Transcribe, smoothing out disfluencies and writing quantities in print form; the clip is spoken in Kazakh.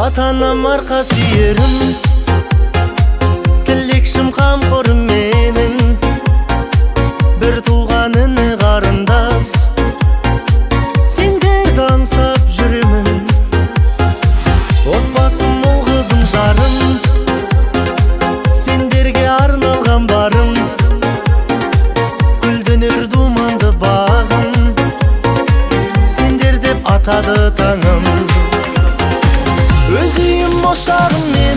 Ата-анам арқа сүйерім, тілекшім, қамқорым менің. Бір туған іні қарындас, сендерді аңсап жүремін. Отбасым, ұл қызым, жарым, сендерге арналған барым. Гүлденер думанды бағым, сендер деп атады таңым. Өз үйім, ошағым менің.